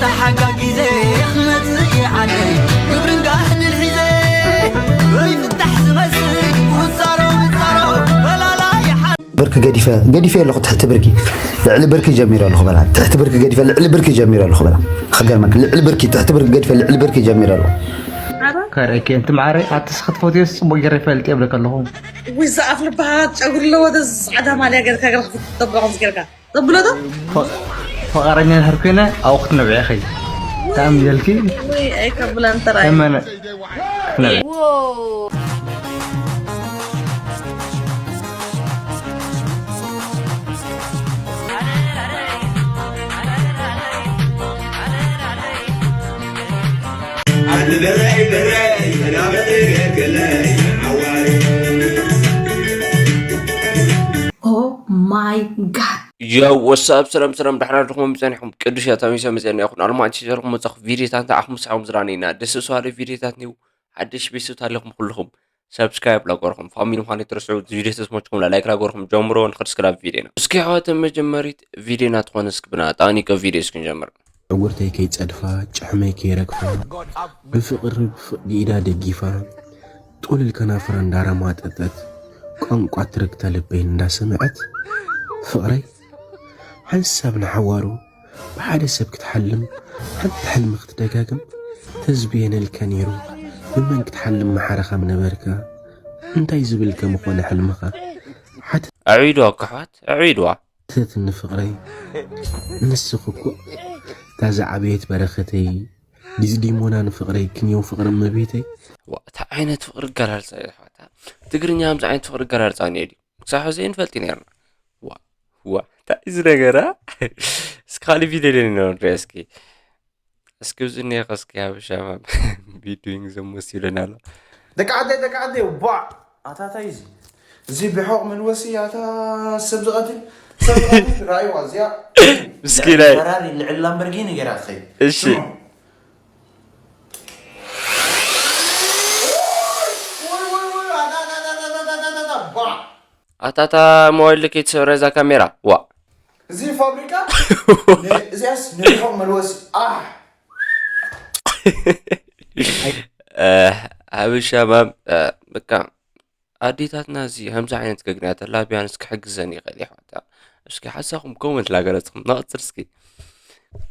ተሓጋጊዘ ክመጽእ ይዓለይ ግብርን ጋህድን ሒዘ ወይ ፍታሕ ዝመስል ውጻሮ ውጻሮ በላላ ይሓ ብርክ ገዲፈ ገዲፈ ኣለኹ ትሕቲ ብርኪ ልዕሊ ብርኪ ጀሚረ ኣለኹ በላ ትሕቲ ብርኪ ገዲፈ ልዕሊ ብርኪ ጀሚረ ኣለኹ በላ። ከገርመክ ልዕሊ ብርኪ ትሕቲ ብርኪ ገዲፈ ልዕሊ ብርኪ ጀሚረ ኣለኹ። ከርእኪ እንቲ ማዕረ ኣቲ ስኽት ፎቶስ ጽቡቅ ገይረ ይፈልጥ የብለክ ኣለኹ። ወይ ዝኣፍ ልባሃት ጨጉሪ ኣለዎ ደ ጻዕዳ ማልያ ገርካ ገርካ ክትጠብዖ ምስ ገርካ ተብሎ ዶ ፈቃረኛ ድሕር ኮይነ ኣብኡ ክትነብዒ ኢኺ። ተኣም ኢልኪ ወይ ኣይከብላን ተራይ እመነ ክትነብዒ። Oh my god. Yo, what's up? ሰላም ሰላም፣ ደሕና ዲኹም? ጸኒሕኩም ቅዱስ ያታሚሰ መጸና ይኹን ኣልማንቲ ዘርኩም መጻኹ ቪዲዮታት ኣኹም ሳኹም ዝራኒና ደስ ሰዋለ ቪዲዮታት ኒው ሓድሽ ቤተሰብ ኣለኹም ኩልኹም ሰብስክራይብ ላጎርኹም ፋሚሊ ምዃን ትርስዑ። ቪዲዮ ተስሞችኩም ላይክ ላጎርኹም ጀምሮ ንኽርስክላ ቪዲዮና እስኪ ኣሕዋተ መጀመሪት ቪዲዮና ትኾነ እስኪ ብና ጣኒቆ ቪዲዮ እስኪ ንጀምር። ዕውርተይ ከይጸድፋ ጭሕመይ ከይረግፋ ብፍቕሪ ብፍቕዲ ኢዳ ደጊፋ ጡል ኢል ከናፍራ እንዳረማጠጠት ቋንቋ ትርግታ ልበይ እንዳሰምዐት ፍቕረይ ሓንሳብ ንሓዋሩ ብሓደ ሰብ ክትሓልም ሓንቲ ሕልሚ ክትደጋግም ተዝብየነልካ ነይሩ ብመን ክትሓልም መሓረ ካብ ነበርካ እንታይ ዝብል ከምኾነ ሕልምኻ ሓተተትኒ ኣዕቢድዋ እኮ ኣሕዋት ኣዕቢድዋ። ፍቕረይ ንስኺ እኮ እታ ዝዓበየት በረኸተይ ዲዝዲሞና ንፍቕረይ ክንየው ፍቕሪ እመቤተይ። ዋእ ታይ ዓይነት ፍቕሪ ኣገላልፃ እዩ ኣሕዋት። ትግርኛ ከምዚ ዓይነት ፍቕሪ ኣገላልፃ እኒኦ ድዩ? ክሳብ ሕዚ ኣይንፈልጥ ነርና። ዋእ ዋእ ታይ እዚ ነገር ኣ? እስኪ ካሊእ ቪድዮ ደሊና ንሪኦ እስኪ። እስኪ ኣብዚ እኒኦ እስኪ ሓበሻ ማም be doing the most ይብለና ኣሎ። ደቂ ዓደይ ደቂ ዓደይ ዋእ ኣታ ታይ እዚ እዚ ብሕቕ መልወሲ ኣታ ሰብ ዝቐትል ሰብ ዝቐትል ራእይዋ እዚኣ ምስኪናይ ፈራሪ ልዕል ላምበርጊኒ ገይራ ትኸይድ እሺ ኣታታ ሞባይል ከይትሰብረ እዛ ካሜራ ዋ እዚ ፋብሪካ እዚኣስ ንሪሖም መልወሲ ኣሕ ሓበሻ ማም በቃ ኣዴታትና እዚ ከምዚ ዓይነት ገግናት ኣላ ቢያንስ ክሕግዘን ይኽእል ይሕዋታ። እስኪ ሓሳኹም ኮመንት ላገለጽኹም ንቐጽል እስኪ።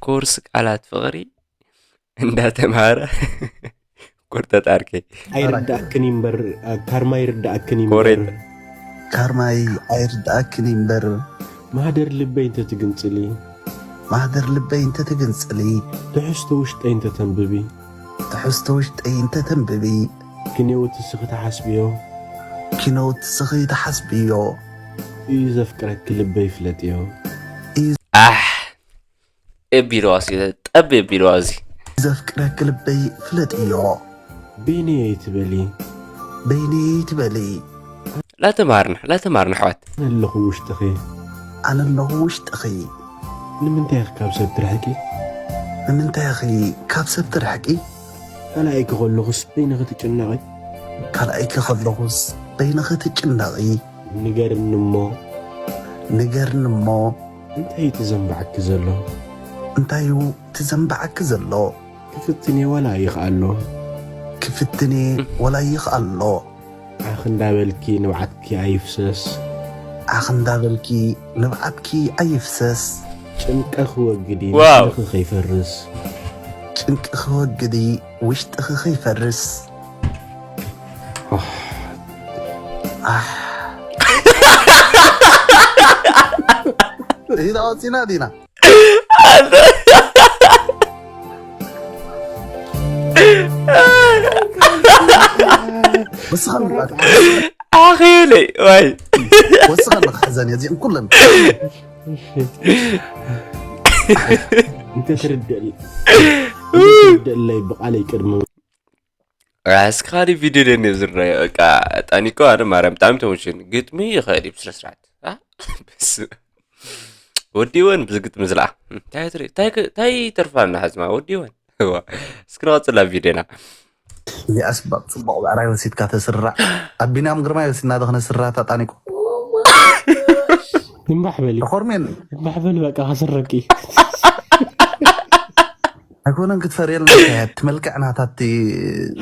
ኮርስ ቃላት ፍቕሪ እንዳተምሃረ ኮርተት ኣርከይ። ኣይርዳእክን እምበር ካርማ ይርዳእክን እምበር ኮሬት ካርማይ ኣይርዳእክን እምበር ማህደር ልበይ እንተትግንጽሊ ማህደር ልበይ እንተትግንጽሊ ትሕዝቶ ውሽጠይ እንተተንብቢ ትሕዝቶ ውሽጠይ እንተተንብቢ ኪንዮት እስኺ ትሓስብዮ ኪኖት እስኺ ትሓስብዮ እዩ ዘፍቅረኪ ልበይ ፍለጥዮ ኣሕ የቢልዋ እስኪ ጠብ የቢልዋ እዚ ዘፍቅረኪ ልበይ ፍለጥዮ በይነይ ኣይትበሊ በይነይ ኣይትበሊ ላተማርና ላተማርና ኣሕዋት ኣለኹ ውሽጥኺ ኣነ ኣለኹ ውሽጥኺ ንምንታይ ኢኺ ካብ ሰብ ትርሕቂ ንምንታይ ኢኺ ካብ ሰብ ትርሕቂ ካልኣይኪ ከለኹስ በይንኺ ትጭነቒ ካልኣይኪ ከለኹስ በይንኺ ትጭነቒ ንገርኒ እሞ ንገርኒ እሞ እንታይ እዩ ትዘንባዓኪ ዘሎ እንታይ እዩ ትዘንባዓኪ ዘሎ ክፍትን እየ ዋላ ይኽኣሎ ክፍትን እየ ዋላ ይኽኣሎ ዓኽ እንዳበልኪ ንብዓትኪ ኣይፍሰስ ዓኽ እንዳበልኪ ንብዓትኪ ኣይፍሰስ ጭንቀኺ ወግዲ ዋው። ውሽጥኺ ከይፈርስ ጭንቅኺ ወግዲ ውሽጥኺ ከይፈርስ ኣሕ ኢዳ ወፂና ዲና ኣኺለይ ዋይ ወስኻ ኣለኻ ሕዘን እዚአን ኩለን እንተትርደለይ ብቓለይ ቅድሚ እስኪ ካሊእ ቪድዮ ደኒ ዝረአ በቃ ጣኒቆ ኣነ ማርያም ብጣዕሚ ተመችኒ ግጥሚ ይኽእል እዩ ብስነ ስርዓት ወዲወን ብዚ ግጥሚ ዝለኣ እንታይ ትርኢ እንታይ ክ- እንታይ ተርፋና ሕዝማ ወዲወን እዋ እስኪ ንቐፅላ ቪድዮና እዚኣስ ባብ ፅቡቕ ብዕራይ ወሲድካ ተስራዕ ኣብ ቢንያም ግርማይ ወሲድና ዶ ክነስራ እታ ጣኒቆ እምባሕ በሊ ተኾርሜን እምባሕ በሊ በቃ ከስረኪ ኣይኮነን ክትፈርየልና። እቲ መልክዕ ናታ፣ እቲ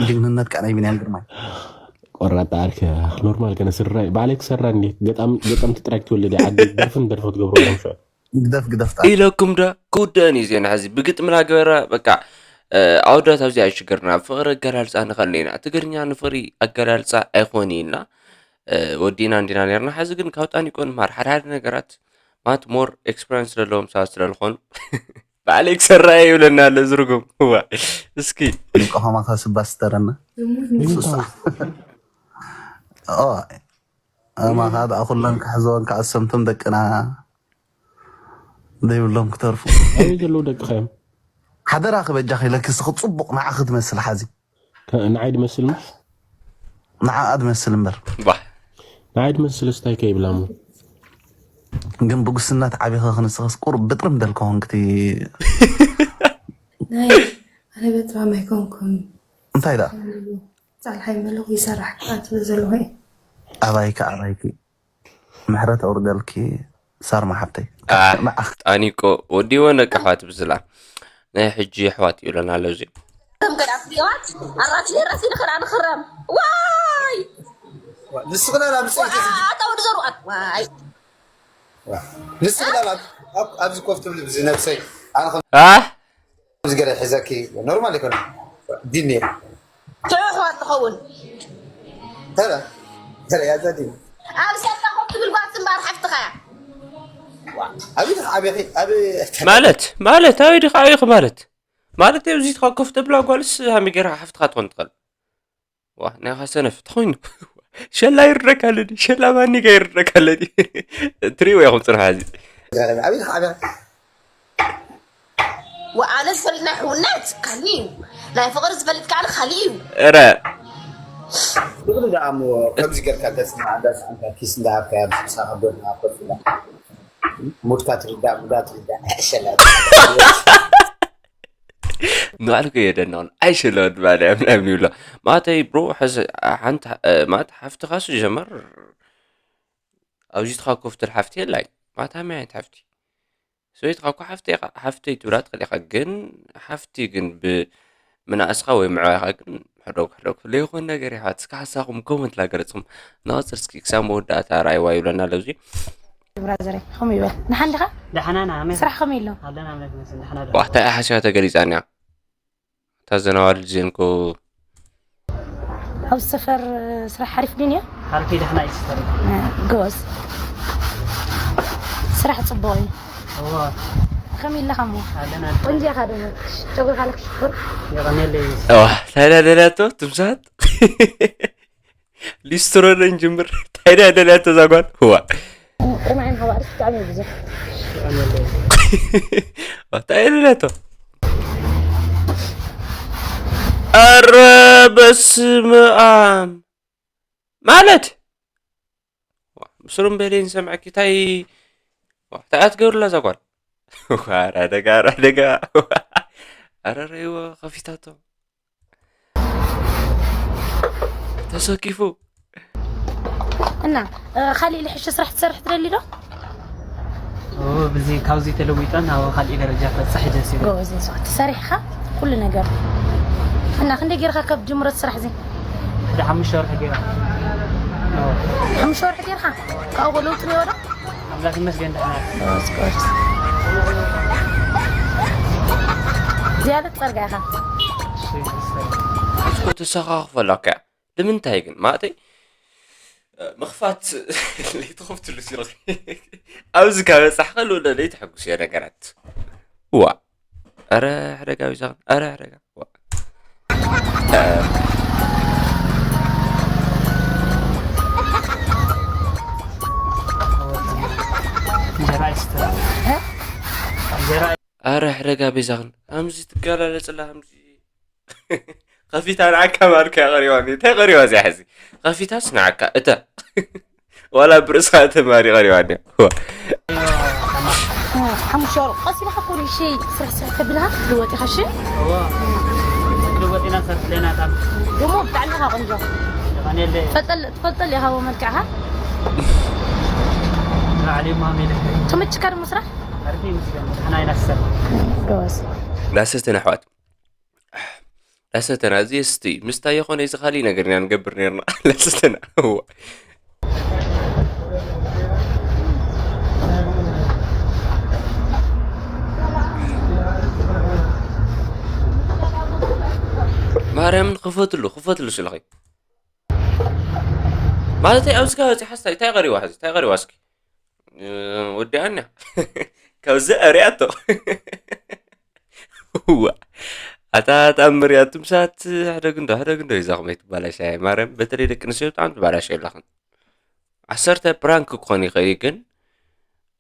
ጅግንነት ከዓ ናይ ቢንያም ግርማይ። ቆራጣ ኣርከ ኖርማል ከነ ስራይ ባዕለይ ክሰራ እንዴ ገጣም ገጣም ትጥራይ ክትወልድ እያ ዓዲ ደርፍን ደርፎ ትገብሮ ሎም ሸ ግደፍ ግደፍ ጣ ኢለኩም ዶ ክውደአን እዩ ዜና ሕዚ ብግጥሚ ናገበራ በቃ ኣወዳት ኣብዚ ኣይሽገርና ፍቅሪ ኣገላልፃ ንኸእል ኢና ትግርኛ ንፍቅሪ ኣገላልፃ ኣይኮን ኢልና ወዲና እንዲና ነርና ሕዚ ግን ካብ ጣኒቆ ንማር ሓደ ሓደ ነገራት ማለት ሞር ኤክስፐሪንስ ዘለዎም ሰባት ስለዝኾኑ ባዕለይ ክሰራ እየ ይብለና ኣሎ ዝርጉም እዋ እስኪ ንቆኸማ ካብ ስባ ስተረና ሱሳ ማኻ ደኣ ኩለን ክሕዘወን ክኣሰምቶም ደቅና ዘይብሎም ክተርፉ ኣበይ ዘለዉ ደቅኻ እዮም ሓደራ ክበጃ ክኢለኪ እስኺ ፅቡቅ ንዓኺ ትመስል ሓዚ ከ- ንዓይ ድመስል ምሽ ንዓኣ ትመስል እምበር ባህ ንዓይ ድመስል ስታይ ከይብላ እሞ ግን ብጉስነት ዓቢኸ ክንስኸስ ቁር ብጥርም ደልከ ኮንክቲ ናይ ኣነ በጣም ኣይኮንኩም እንታይ ደኣ ፃልሓይ መለኹ ይሰራሕ ክትብል ዘለኹ እየ። ኣባይኪ ኣባይኪ ምሕረት ኣውርደልኪ ሳርማ ሓብተይ ንዓኺ ጣኒቆ ወዲወ ነቂ ኣሕዋት ብዝላ ናይ ሕጂ ኣሕዋት ይብለና ኣሎ እዚ ከም ገዳ ፍሪዋት ኣራት ሌራሲ ንኽራ ንኽረም ዋይ ንስኽና ናብ ብፅይቲ ኣታ ወዲ ዘሩኣት ዋይ ንስኽና ኣብዚ ኮፍ ትብሊ ብዚ ነብሰይ ኣነ አ ከምዚ ገለ ሕዘኪ ኖርማል ይኮነ ዲኒ ትሕዋ ትኸውን ተረ ተረ ያዛ ዲኒ ኣብ ሰልካ ኮፍ ትብል ጓል ትምባር ሓፍትኻ እያ ኣብ ኢልካ ዓብኺ ኣብ ማለት ማለት ኣበይ ዲኻ ኣበይኺ ማለት ማለት ኣብዚ ትኻ ኮፍ ተብላ ጓልስ ሃሚ ገይራ ሓፍትኻ ትኾን ትኽእል ዋ ናይ ኻ ሰነፍ ተኾይኑ ሸላ ይረካ ኣለኒ ሸላ ማኒጋ ይረካ ኣለኒ ትሪእዎ ኢኹም ፅንሑ ሕዚ ኣብ ኢልካ ዓብኺ ወኣነ ዝፈልጥ ናይ ሕውነት ካሊእ እዩ ናይ ፍቕሪ ዝፈልጥ ከዓ ካሊእ እዩ ረ ብግሉ ደኣ እሞ ከምዚ ጌርካ ገጽና እንዳስኣንካ ኪስ እንዳሃብካያ ብስሳ ካብ ጎድና ኮፍ ኢላ ሙድካ ትርዳእ ሙዳ ትርዳእ ሕሸላ ንባዕሉ ከየደናውን ኣይሸለወን ባለ ምናምን ይብሎ ማተይ ብሮ ሕዚ ሓንቲ ማት ሓፍትኻሱ ጀመር ኣብዚ ትኻ ኮፍትል ሓፍቲ የላይ ማታ መይ ዓይነት ሓፍቲ ሰበይትኻ እኮ ሓፍተይ ኢኻ- ሓፍተይ ትብላ ትኽእል ኢኻ ግን ሓፍቲ ግን ብምንኣስኻ ወይ ምዕባይኻ ግን ሕደጉ ሕደጉ ለይኾን ነገር ኢኻ እስከ ሓሳኹም ኮመንት ላገለፅኹም ንቐፅል እስኪ ክሳብ መወዳእታ ራእይዋ ይብለና ኣለዚ ብራዘረይ ከምኡ ይበል ንሓን ዲኻ ደሓናና ኣሜን ስራሕ ከመይ ኣሎ ኣለና ኣምላክ ይመስገን ደሓና ዶ ዋሕታ እያ ሓሲባተ ገሊፃንያ እታ ዘናዋልድ ዜንኮ ኣብ ሰፈር ስራሕ ሓሪፍ ድን እያ ሓርፊ ደሕና እዩ ሲስተር ጎበዝ ስራሕ ፅቡቅ እዩ እዎ ከመይ ኣለኻ እሞ ኣለና ቆንጆ ኢኻ ደሞ ጨጉርካ ለክሽኩር የቐኔለይ ታይዳ ደልያቶ ትምሳት ሊስትሮ ነን ጅምር ታይዳ ደልያቶ ዛጓል ህዋ ቅድሚ ዓይንኻ ባዕርስ ብጣዕሚ እዩ ብዙሕ ታይዳ ደልያቶ ኣረ በስመኣም ማለት ምስሩም በሌን ሰምዐኪ ታይ ታይ ኣትገብርላ እዛ ጓል ኣረ ደጋ ኣረ ደጋ ኣረ ረይዎ ከፊታቶ ተሰኪፉ እና ካሊእ ልሕሽ ስራሕ ትሰርሕ ትደሊ ዶ ብዚ ካብዚ ተለዊጠ ናብ ካሊእ ደረጃ ክበፅሕ ደስ ይብል ጎበዝ እየ ዝኸ ትሰርሕኻ ኩሉ ነገር እና ክንደይ ጌርካ ካብ ጅምረት ስራሕ እዚ ሓደ ሓሙሽተ ወርሒ ገይረ ሓሙሽተ ወርሒ ጌርካ ካብኡ ለውጢ ነዮ ዶ ኣምላክ ይመስገን ደሕና ጎበዝ ጎበዝ ዝያደ ትፀርጋ ኢኻ እስኮ ተሰኻኽፈላካ ንምንታይ ግን ማለተይ ምኽፋት ለይትኸፍትሉ ሲረኺ ኣብዚ ካብ በፃሕ ከልውለ ለይትሐጉስ እየ ነገራት ዋ ኣረ ሕደጋ ቢዛን ኣረ ሕደጋ ዋ እንጀራ ይስተ እንጀራ ኣረ ሕደጋ ቤዛኽን ከምዚ ትገላለፅላ ከምዚ ከፊታ ንዓካ ማርካ ቀሪባ እንታይ ቀሪባ እዚኣ ሕዚ ከፊታስ ንዓካ እተ ዋላ ብርእስኻ እተ ማሪ ቀሪባ ሓሙሽተ ወርቂ ቀስ ኢልካ ኮሪሸይ ስራሕ ስራሕ ተብልካ ክትልወጥ ኢኻ እሺ ልወጢና ሰርትለና ታም ደሞ ብጣዕሚ ኢኻ ቆንጆ ይቐኔለ ትፈልጠል ኢኻ ዎ መልክዕኻ ዓሊ ማሜለ ተመችካ ደሞ ስራሕ ኣርፊ ምስገን ሓና ይናሰር ጎበዝ ዳሰስተን ኣሕዋት ለሰተና እዚ እስቲ ምስታ የኾነ እዚ ካልእ ነገር ኢና ንገብር ነርና። ለሰተና። እዋ። ማርያምን ክፈትሉ፣ ክፈትሉ ስልኺ። ማለተይ ኣብዚ ከባቢ በፂሓ ስታይ እንታይ ቀሪዋ ሕዚ? እንታይ ቀሪዋ እስኪ? እ፣ ወዲኣና። ካብዚ ኣርያቶ። እዋ። ኣታ ተኣምር እያ። ኣቱም ሰባት ሕደግ እንዶ፣ ሕደግ እንዶ ይዛኹም ኣይትባላሻ። ማርያም፣ በተለይ ደቂ ኣንስትዮ ብጣዕሚ ትባላሻ የላኽን። ዓሰርተ ፕራንክ ክኾን ይኽእል እዩ፣ ግን፣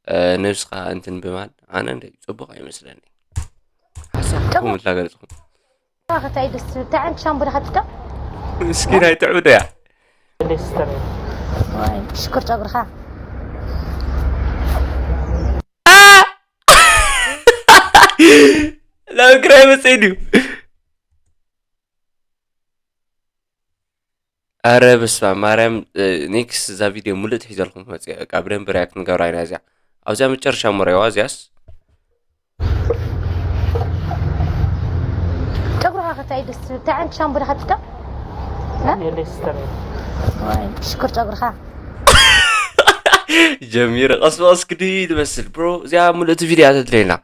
እ፣ ነብስኻ እንትን ብማል ኣነ እንደ ጽቡቕ ኣይመስለኒ። ሓሳብኩም እላገለጽኩም። ኣኸታይ ደስ ትብል። እንታይ ዓይነት ሻምቦ ዲኻ ትጥቀም? ምስኪን ኣይጥዕም ዶ እያ? ወይ፣ ሽኩር ጨጉርኻ። ላብ ክራይ መጽእ ድዩ? ኣረ በስመ ኣብ ማርያም፣ እ፣ ኔክስት እዛ ቪድዮ ሙሉእ ትሒዘልኩም መጽእ። በቃ ብደንብ ሪያክት ንገብራ ኢና እዚኣ። ኣብዚኣ መጨረሻ እሞ ሪእዋ እዚኣስ። ጨጉርኻ ከታይ ደስ ትብል። እንታይ ዓይነት ሻምቦ ዲኻ ትጥቀም? እ? ወይ፣ ሽኩር ጨጉርኻ። ጀሚረ ቀስ በቀስ ክዲ ትመስል። ብሮ፣ እዚኣ ምልእቲ ቪድዮ እያ ተድለየና።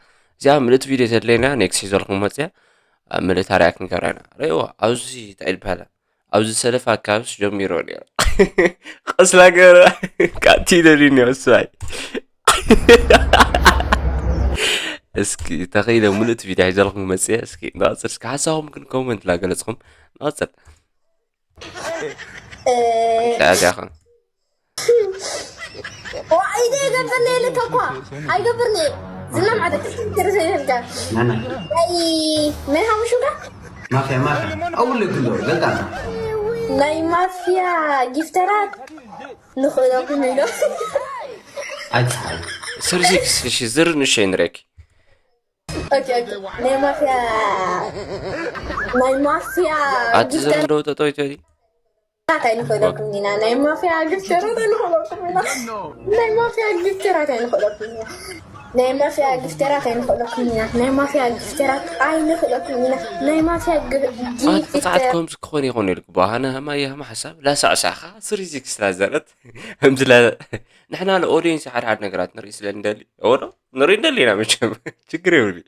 እዚኣ ምልእቲ ቪድዮ ተድለየና። ኔክስት ሒዘልኩም መጽያ። ኣብ ምልእታ ሪያክት ንገብራ ኢና። ሪእዋ፣ ኣብዚ እንታይ ይበሃላ? ኣብዚ ሰለፍ ኣካብስ ጀሚሮ ነይሩ። ቀስላ ገረ፣ ካቲ ደሊ ነይሩ፣ ስባይ። እስኪ፣ ተኸይለ ምልእቲ ቪድዮ ሒዘልኩም መጽየ። እስኪ፣ ንቐጽል። እስኪ፣ ሓሳብኩም ግን ኮመንት ላገለጽኩም። ንቐጽል። እ፣ ዳዚያኸ። ዋ፣ ኢደ ይገብርኒ ኢልካ እኳ። ኣይገብርኒ። ዝና ማለት ትክክል ዘይብልካ። ናና። ናይ፣ ናይ ሓሙሹ ጋር? ማፍያ፣ ማፍያ። ኣውል ግሎ፣ ገልጣና። ናይ ማፍያ ጊፍተራት ንኽእለኩም ኢሎ። ኣይትስሓል። ስሪ ሲክስ፣ እሺ፣ ዝር ንሸይ ንረኪ። ኦኬ፣ ኦኬ። ናይ ማፍያ፣ ናይ ማፍያ ኣቲ ጊፍተር ዝር እንደው ተጠዊቶ ዲ? ራት ኣይንኽእለኩም ኢና። ናይ ማፍያ ጊፍተራት ኣይንኽእለኩም ኢና። ናይ ማፍያ ጊፍተራት ኣይንኽእለኩም ኢና። ናይ ማፍያ ጊፍተራት ኣይንኽእለኩም ኢና። ናይ ማፍያ ጊፍተራት ኣይንኽእለኩም ኢና። ናይ ማፍያ ግ-፣ ኣት ቅጽዓት ጊፍተር። ከምዚ ክኾን ይኾን ኢልኩ። በሃና ሃማ የሃማ ሓሳብ ላሳዕሳኻ ስሪ ሲክስ ላዘረት። ከምዚ ላ-፣ ንሕና ንኦዲየንስ ሓደ ሓደ ነገራት ንርኢ ስለ እንደሊ። እዎ ዶ? ንርኢ እንደሊ ኢና መቸም። ችግር የብሉ።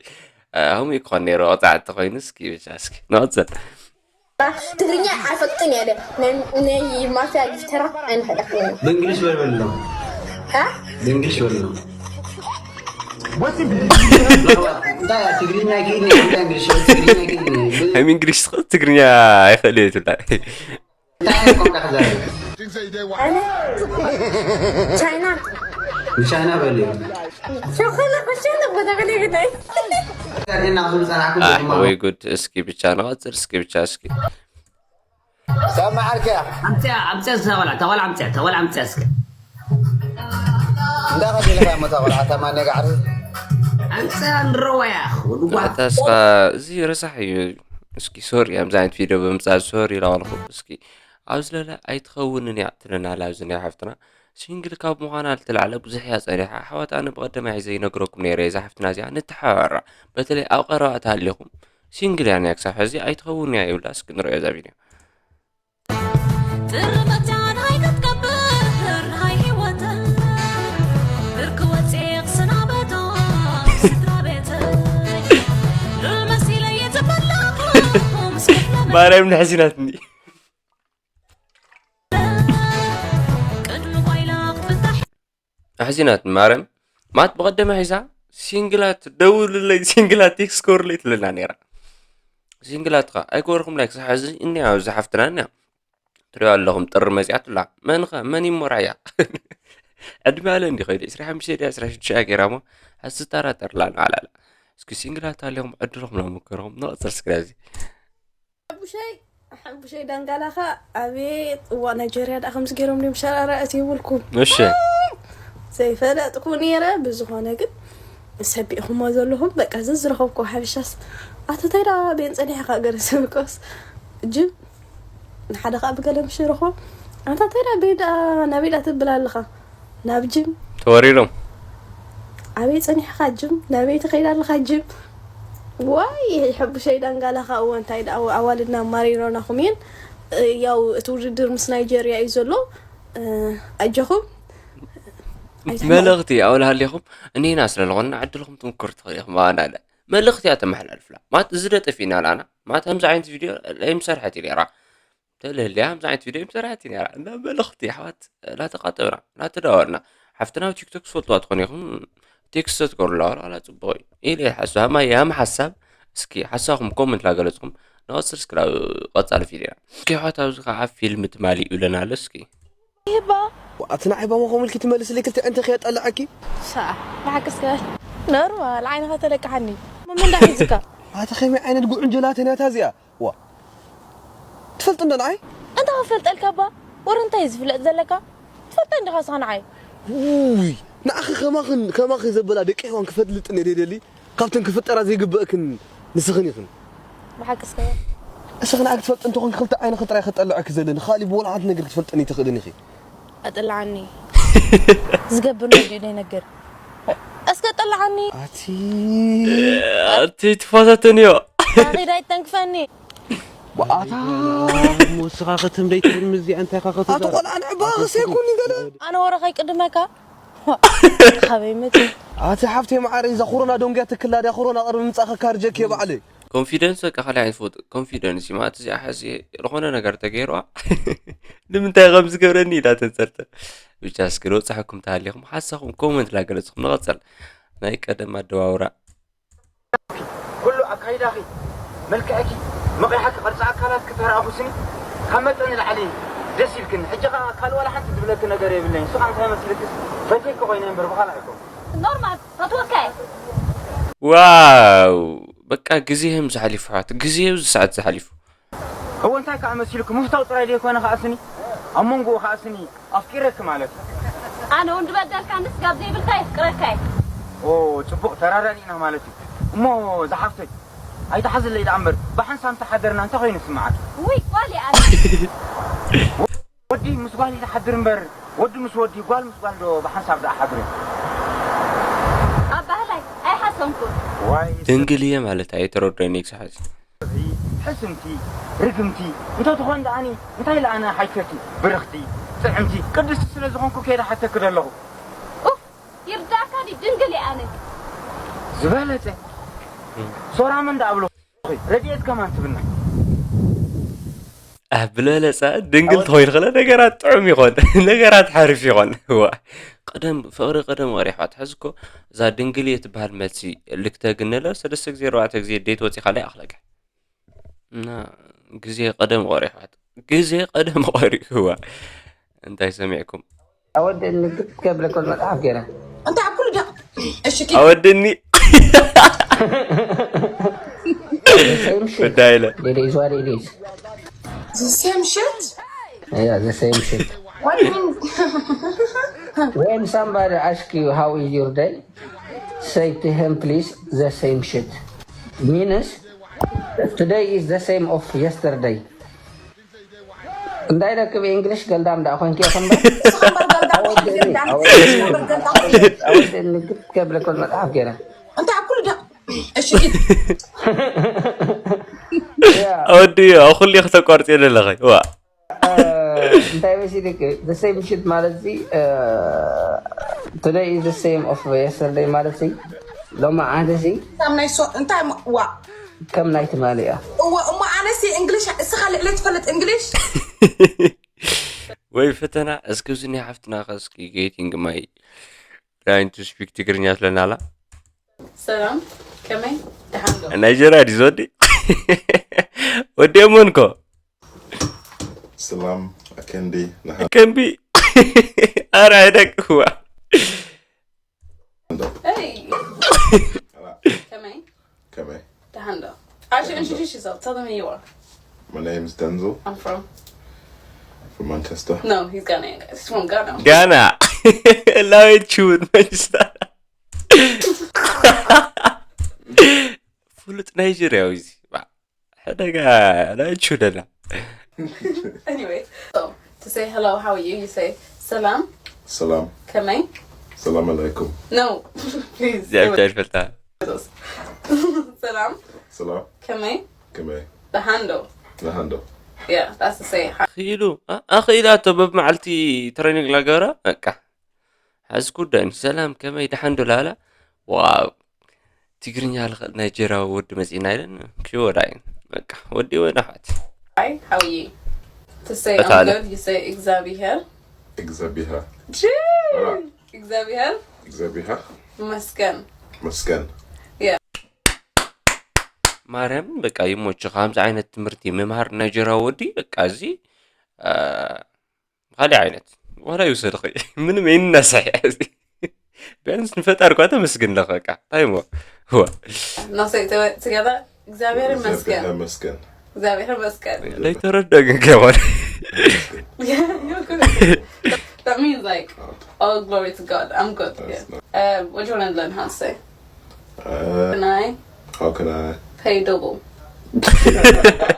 ኣሁም ይኮን ነይሩ ቅጽዓት ተኾይኑ እስኪ ብቻ እስኪ ንቐጽል። ትግርኛ ኣይፈልጥን እየ። ናይ፣ ናይ ማፍያ ጊፍተራት ኣይንኽእለኩም ኢና። ብእንግሊሽ በልበሎ። እ? ብእንግሊሽ በልበሎ። እንታይ ትግርኛ ኣይክእልን እየ፣ እንታይ እንግሊሽ፣ ትግርኛ ኣይክእልን እየ። ከም እንግሊሽ ትኽእል ትግርኛ ኣይኽእል እየ ትብላ። እንታይ ዓይነት ቋንቋ ክዛረብ? ኣነ ቻይና። ንቻይና በልዮ። ሸኾና ከሸንቕ በተበለ ግዳይ። ዛሬና ክብሉ ጸናሕኩም ኣይ፣ ድማ። ወይ ጉድ። እስኪ ብቻ ንቐጽል፣ እስኪ ብቻ፣ እስኪ። ሰማዕ ዓርከ። ኣምጽያ፣ ኣምጽያ፣ እዛ ቆልዓ፣ እታ ቆልዓ ኣምጽያ፣ እታ ቆልዓ ኣምጽያ እስኪ። እንዳ ቐዲልካ እሞ እታ ቆልዓ፣ እታ ማን ጋዕሪ? ኣምጽያ ንረዋያ፣ ወድጓ። ኣታ እስኻ፣ እዚ ረሳሕ እዩ። እስኪ ሶሪ፣ ኣብዚ ዓይነት ቪድዮ ብምጻእ ሶሪ ኢላ ዋልኹ። እስኪ ኣብዚ ለለ ኣይትኸውንን እያ ትለና ኣላ፣ ኣብዚ ናይ ሓፍትና። ሲንግል ካብ ምዃና ዝተላዕለ ብዙሕ እያ ጸኒሓ። ኣሕዋት፣ ኣነ ብቐደማይ ሒዘ ይነግረኩም ነይረ፣ እዛ ሓፍትና እዚኣ ንተሓባበራ። በተለይ ኣብ ቀረባ ተሃሊኹም፣ ሲንግል እያ እኒኣ ክሳብ ሕዚ ኣይትኸውን እያ ይብላ። እስኪ ንርእዮ እዛ ቪድዮ። ጥርመትያን ኣይክትቀብር ናይ ህይወተን ብርክ ወፅእ ክስናበቶ ስድራ ቤተይ ሉል መሲለ እየ ዝፈለኹ ምስ ኩሕለመ ማርያም ንሕዚናትኒ። ቅድሚ ጓይላ ክፍታሕ ኣሕዚናት ማርያም ማት ብቐደመ ሒዛ ሲንግላት ደውልለይ፣ ሲንግላት ቴክስት ኮርለይ ትብለና ነይራ። ሲንግላት ኸ ኣይኮርኩም ላይክ ዝሓዚ እኒኣ ኣብዚ ሓፍትና እኒኣ። ትሪኦ ኣለኹም ጥሪ መፂኣትላ። መን ኸ መን ይሞራያ? ዕድመ ኣለ እንዲ ኸይዱ ዕስራ ሓሙሽተ ድያ ዕስራ ሽዱሽተ ገይራ እሞ ሕዚ ትጠራጠርላ ንዓላላ። እስኪ ሲንግላት ኣለኹም ዕድልኹም ነው ምክርኹም ንቐፅል እስኪ ናዚ። ሓቡሸይ፣ ሓቡሸይ ዳንጋላኻ ኣቤት። እዋ ናይጀርያ ደኣ ከምዚ ገይሮም ድዮም ሸራራ እቲ ይብልኩም። እሺ። ዘይፈለጥኩ ነይረ። ብዝኾነ ግን ሰቢእኹሞ ዘለኹም በቃ ዘዝረኸብኩ ሓበሻስ ኣቶ እንታይ ደኣ ቤን ጸኒሕኻ ገለ ስብኮስ ጅም ንሓደ ኸኣ ብገለ ምሽ ረኽቦ ኣንታ እንታይ ደኣ ቤን ደኣ ናበይ ደኣ ትብል ኣለኻ ናብ ጅም ተወሪሮም ኣበይ ጸኒሕኻ ጅም ናበይ ትኸይድ ኣለኻ ጅም ዋይ ሕቡሸይ ዳንጋላኻ እወ እንታይ ደኣ ኣዋልድና ማሪሮናኹም እየን። ያው እቲ ውድድር ምስ ናይጀርያ እዩ ዘሎ። ኣጆኹም። መልእኽቲ ኣውል ሃሊኹም እኒና ስለ ዝኾንና ዕድልኹም ትምክር ትኽእል ኢኹም። ኣናለ መልእኽቲ እያ ተመሓላልፍላ ማለት እዚ ደጠፊእና ላና ማለት ከምዚ ዓይነት ቪድዮ ኣይምሰርሐት እዩ ነራ። ተልህልያ ከምዚ ዓይነት ቪድዮ ኣይምሰርሐት እዩ ነራ። እና መልእኽቲ ኣሕዋት ላተቃጠብና ላተዳወርና ሓፍትና ኣብ ቲክቶክ ዝፈልጥዋ ትኾኑ ኢኹም። ቴክስት ተትገብሩላ ዋላ ጽቡቕ እዩ ኢለ ይሓስብ። ሃማ ያም ሓሳብ እስኪ ሓሳብኩም ኮመንት ላገለጽኩም ንቐጽል እስኪ ናብ ቀጻሊ ቪድዮና። እስኪ ኣሕዋት ኣብዚ ከዓ ፊልም ትማሊ ይብለና ኣሎ እስኪ። ኣቲ ንዓይ ባማ ከምኡ ኢልኪ ትመልስለይ ክልተ ዕንተ ከየጠልዐኪ። ሳዕ ብሓቂ እስከ ኖርማል ዓይንኻ ተለቅሓኒ። መን ዳ ሒዝካ? ኣቲ ከመይ ዓይነት ጉዕንጀላተን እያ እታ እዚኣ? ዋ ትፈልጥ እንዶ ንዓይ? እንታይ ክፈልጠልካ እባ? ወረ እንታይ እዩ ዝፍለጥ ዘለካ? ትፈልጠኒ ዲኻ እስኻ ንዓይ? ውይ ንዓኺ ከማኽን ከማኺ ዘበላ ደቂ ሄዋን ክፈልጥን እየ ደይደሊ። ካብተን ክፍጠራ ዘይግበእክን ንስኽን ኢኽን። ብሓቂ እስከ እስኺ ንዓይ ክትፈልጢ እንተኾንኪ ክልተ ዓይንኺ ጥራይ ከጠልዐኪ ዘለኒ፣ ካሊእ ብወላ ሓንቲ ነገር ክትፈልጠኒ ኣይትኽእልን ኢኺ። ኣጥልዓኒ ዝገብር ነዲኡ ዘይነግር እስከ ኣጥልዓኒ። ኣቲ ኣቲ ትፋታተንዮ ኣኺዳ ይተንክፈኒ። ብኣታ ወስኻ ክትም ደይትብል ምዚኣ እንታይ ኻ ኣቲ ክትዛረብ? ቆልዓ ንዕባ ክሴኩኒ ገለ ኣነ ወረ ከይቅድመካ ካበይ መፂ ኣቲ ሓፍተይ መዓረይ እዛ ኮሮና ደንጉያ ትክላ ድያ ኮሮና ቅርቢ ምፃእ ከካርጀክ እየ ባዕለይ ኮንፊደንስ በቃ ካልእ ዓይነት ፎቶ ኮንፊደንስ እዩ ማለት እዚኣ ሕዚ ዝኾነ ነገር ተገይርዋ ንምንታይ ከም ዝገብረኒ ኢላ ተንፀርፀር ብቻ እስኪ ዝበፃሕኩም ተሃሊኹም ሓሳኹም ኮመንት ላገለፅኩም ንቐፀል ናይ ቀደም ኣደዋውራ ኩሉ ኣካይዳኺ፣ መልክዕኪ፣ መቒሓኪ ቅርጺ ኣካላትኪ ተራእኹ ስኒ ካብ መጠን ንላዕሊ ደስ ኢልክኒ። ሕጂ ኸኣ ካልእ ዋላ ሓንቲ ዝብለኪ ነገር የብለይን። ንሱ ኸኣ እንታይ መሲልኪስ ፈትየኪ ኮይነ እምበር ብኻልእ ኣይኮንኩን። ኖርማል ፈትወካ እየ። ዋው በቃ ግዜ ህም ዝሓሊፉ ኣሕዋት ግዜ ኣብዚ ሰዓት ዝሓሊፉ። እወ እንታይ ከኣ መሲሉኪ ምፍታው ጥራይ ደይኮነ ከኣ ስኒ ኣብ መንጎኡ ከኣ ስኒ ኣፍቂረኪ ማለት እዩ። ኣነ እውን ዝበደልካኒ ስጋብ ዘይብልካ የፍቅረካ እየ። ኦ ጽቡቕ ተራዳዲእና ማለት እዩ። እሞ ዝሓፍተይ ኣይትሓዝለይ ደኣ እምበር ብሓንሳብ እንተሓደርና እንታይ ኮይኑ ይስምዓኪ? ውይ ጓል እየ ኣነ። ወዲ ምስ ጓል እዩ ዝሓድር እምበር ወዲ ምስ ወዲ ጓል ምስ ጓል ዶ ብሓንሳብ ደኣ ሓድሩ? ኣባህላይ ኣይሓሰምኩን። ዋይ ድንግል እየ ማለት ኣይተረድኦን እየ ክሳብ ሕዚ። ሕስምቲ ርግምቲ እንተትኾን ደኣኒ እንታይ ለኣነ ሓይተኪ ብርኽቲ ጥዕምቲ ቅድስቲ ስለ ዝኾንኩ ከይደ ሓተኪ ደለኹ። ኡፍ ይርዳእካ ድዩ ድንግል እየ ኣነ። ዝበለጸ ሶራ መን ደኣ ብሎ ረድኤት ከማን ትብና። ኣህ ብለለጸ ድንግል ተኾይን ኸለ ነገራት ጥዑም ይኾን ነገራት ሓሪፍ ይኾን ዋ ቀደም ፍቕሪ ቀደም ወሬ ኣሕዋት ሕዚ እኮ እዛ ድንግል እየ ትበሃል መልሲ ልክተ ግነለ ሰለስተ ግዜ ኣርባዕተ ግዜ ዴት ወፂ ካልእ ይኣኽለካ እና ግዜ ቀደም ቆሪሑ ግዜ ቀደም ቆሪሕዋ እንታይ ሰሚዕኩም ኣወደኒ ግድ ከብለኮል መጽሓፍ ገይረ እንታይ ኣብ ኩሉ ዳ እሺ ኣወድኒ ወዳይለ ሌሌዝ ዋት ሌሌዝ The same shit? Yeah, the same shit. What do you mean? When somebody asks you how is your day, say to him please the same shit. Means Today is the same of yesterday. እንታይ ደክብ እንግሊሽ ገልዳም ዳ ኮንኪ ይኽምበር ኣወደኒ ግብ ከብለኮል መጽሓፍ ገይረ እንታይ ኩሉ ዳ እሺ ኣወዲ ኩሉ ከተቋርጽ የደለኸ ዋ እንታይ መሲልክ the same shit ማለት ዚ today is the same of yesterday ማለት ዚ ሎማዓንቲ ዚ ሳምናይ ሶ እንታይ ዋ ከም ናይ ትማሊ እያ እዋ እሞ ኣነሲ እንግሊሽ እስኻ ልዕለ ትፈልጥ እንግሊሽ ወይ ፈተና እስኪ እዚ ናይ ሓፍትና ከስኪ ጌቲንግ ማይ trying to speak ትግርኛ ስለናላ ሰላም ከመይ ደሓን ዶ ናይጀርያ ድዩ ዝወዲ ወዲ እሞንኮ ሰላም ኣከንዲ ከንቢ ኣረ ኣይደቅዋ ከመይ ከመይ ደሓን ዶ Actually, introduce yourself. Tell them who you are. My name is Denzel. I'm from. From Manchester. No, he's Ghanaian, guys. He's from Ghana. Ghana. Love it, you with Manchester. ፍሉጥ ናይጀርያዊ እዚ ሕደጋ ናይቹ ደላ Anyway, so to say hello, how are you? You say salam. Salam. Kamay. Salam alaikum. No, please. Yeah, I'm trying to that. ሰላም ሰላም ከመይ ከመይ ደሓንዶ ናሃንዶ yeah that's the say ኣኽኢሉ ኣ- ኣኽኢላቶ በብመዓልቲ ትሬኒንግ ላገበረ በቃ ሓዚ ጉዳይ ሰላም ከመይ ደሓንዶ ላላ ዋው ትግርኛ ልኽእል ናይጀርያዊ ወዲ መፂና ኢለን ክወዳ እዩ በቃ ወዲ ወዳ ሓት Hi, how are you? To say I'm Atale. Good, you say እግዚኣብሔር. እግዚኣብሔር Gee! እግዚኣብሔር እግዚኣብሔር ይመስገን። መስገን ማርያምን በቃ ይሞች ከምዚ ዓይነት ትምህርቲ ምምሃር ናይጀርያዊ ወዲ በቃ እዚ አ፣ ካልእ ዓይነት ዋላ ይውሰድኺ ምንም ይነሳሕ እዚ ቢያንስ ንፈጣሪ እኳ ተመስግን ለኸ በቃ እንታይ እሞ ዋ Now say it to- together. እግዚኣብሔር ይመስገን። እግዚኣብሔር መስገን እግዚኣብሔር ይመስገን። ለይተረደ ግን ከማን You're good. That means like all glory to God. I'm good. Yeah. Uh, what do you want to learn how to say? Uh, Can I how can I pay double?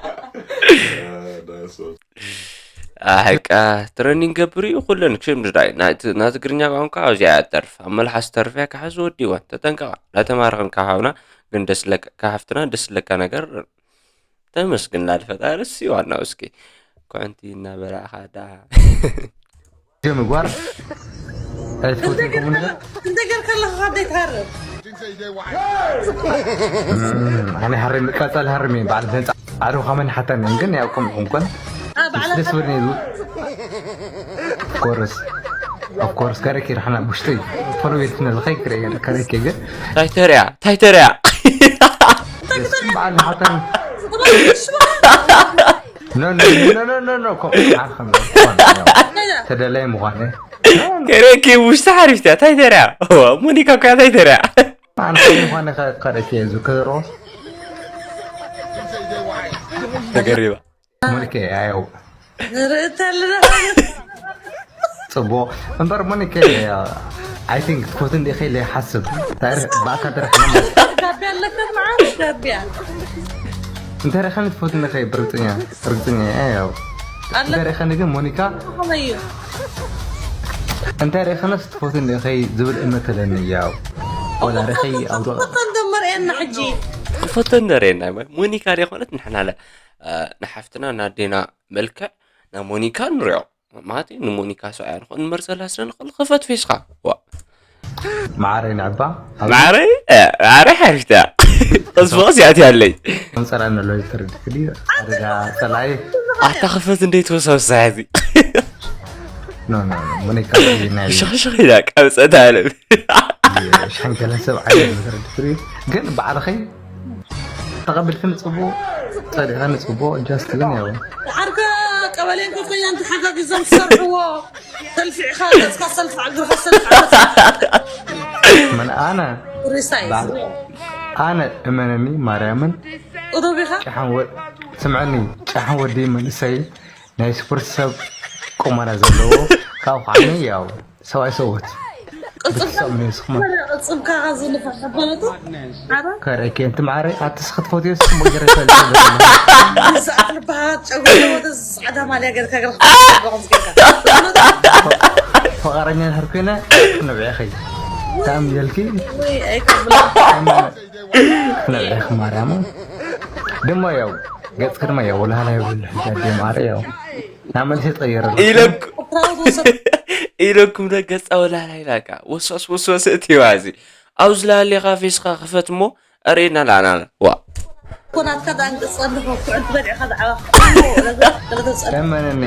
Uh, nice one. ኣሕቃ ትረኒንግ ገብር እዩ ኩለን ክሽም ድዳይ ናይ ትግርኛ ቋንቋ ኣብዚኣ እያ ትጠርፍ ኣብ መልሓስ ተርፍያ ክሓዝ ወዲወን ተጠንቀቓ ላተማረኽን ካብ ሓውና ግን ደስለካ ካብ ሓፍትና ደስለካ ነገር ተመስግን ላልፈጣሪ እሲ ዋናው እስኪ ኮንቲ እናበላዕኻ ዳ ጀ ምግባር ኣይትፈትኩም ነገር እንተ ጌርካ ኣለኻ ካብ ዘይትሃርም ኣነ ሃርም ቀጸል ሃርም እዩ በዓል ህንፃ ኣዶ ካመን ሓታን ግን ያው ከም እንኮን ባዕላ ደስ ብርኒ ይዙ ኮርስ of course ከረኪ ርሓና ውሽጢ ፎሎ ቤት ነልኸይ ክረ ከረኪ ግን ታይተርያ ታይተርያ በዓል ሓታን no no no no no no no ኮ ዓርኸም ተደላይ ምዃነ ከረኪ ውሽጢ ሓሪፍትያ ታይተርያ ሞኒካ ኮያ ታይተርያ ኣንተ ምዃነ ከረኪ ዝክሮ ተገሪባ ሞኒከ ኣየው ንርኢ ኣለና ጽቡቕ እምበር ሞኒከ I think ትፈት እንዲኸ ኢለ ይሓስብ ታሪኽ ብኣካ ደረክ ጋቢያ ኣለካ መዓ ጋቢያ እንተ ረኸኒ ትፈት እንዲኸ ብርግጽኛ ብርግጽኛ ያው ኣለካ እንተ ረኸኒ ግን ሞኒካ ከመይ እዩ እንተ ረኸነስ ትፈት እንዲኸ ዝብል እምነት ኣለኒ ያው ወላ ረኸይ ኣብ ፎቶ እንደመርኤና ሕጂ ክፈቶ እንደረየና ሞኒካ ደ ኮነት ንሕና ለ ንሓፍትና ናዴና መልክዕ ናብ ሞኒካ ንሪኦ ማለት እዩ ንሞኒካ ሰብኣያ ንኾን ንመርፀላ ስለ ንኽእል ክፈት ፌስካ ዋ ማዕረይ ንዕባ ማዕረይ ማዕረይ ሓሪፍታ ቀስፎ ሲያት ያለይ ኣንጸራ ነሎ ይትርድ ክዲ ኣደዳ ጸላይ ኣታ ክፈት እንዴት ወሳወሳ ያዚ no no no ሞኒካ ናይ ሽኽሽኽ ኢላ ቀብፀት ኣለም ሸንከለ ሰብ ዓይነት ነገር ድፍሪ ግን ባዕልኸይ ተቐብልክን ጽቡቕ ጸዲቐን ጽቡቕ just ግን ያው ዓርከ ቀበሌን ከተያን ተሓጋጊዞም ዝሰርሕዎ ሰልፊ ኢኻ ገጽካ ሰልፊ ዓግርኻ ሰልፊ ዓግርኻ መን ኣነ ሪሳይ ባዕ- ኣነ እመነኒ ማርያምን ቁሩብ ኢኻ ጫሓን ወ- ስምዐኒ ጫሓን ወዲ መንእሰይ ናይ ስፖርት ሰብ ቁመና ዘለዎ ካብ ኳዕኒ ያው ሰብኣይ ሰብኡት ቅጽልካ ሰብኣይ ስኹም ቅጽልካ ዝንፋሕ በለቱ ዓረ ከርእኪ እንቲ ማዕረ ኣቲ ስኽት ፎቶ ስኹም ገረ ፈልጥ ዝኣኽል በሃት ጨጉሪ ወደ ጻዕዳ ማልያ ገርካ ገርካ ገርካ ፈቃረኛ ድሕር ኮይነ ነብዕኺ ታም የልኪ ወይ ኣይከብላ ነብዕኺ ማርያም ድማ ያው ገጽኪ ድማ ያው ወላሃላ ይብል ሕጃዴ ማረ ያው ናብ መልሲ ተቀየረ ኢለኩ ፕራውድ ወሰድ ኢለኩም ደገጻ ወላላ ኢላካ ወስወስ ወስወስ እትዋ እዚ ኣብዚ ላሌኻ ፌስካ ክፈት እሞ ኣርእየና ላና ዋ ኮናትካ ዳንቅጸ ኣለኹ ኩዕንቲ በሊዕኻ ዛዕባ ለመነኒ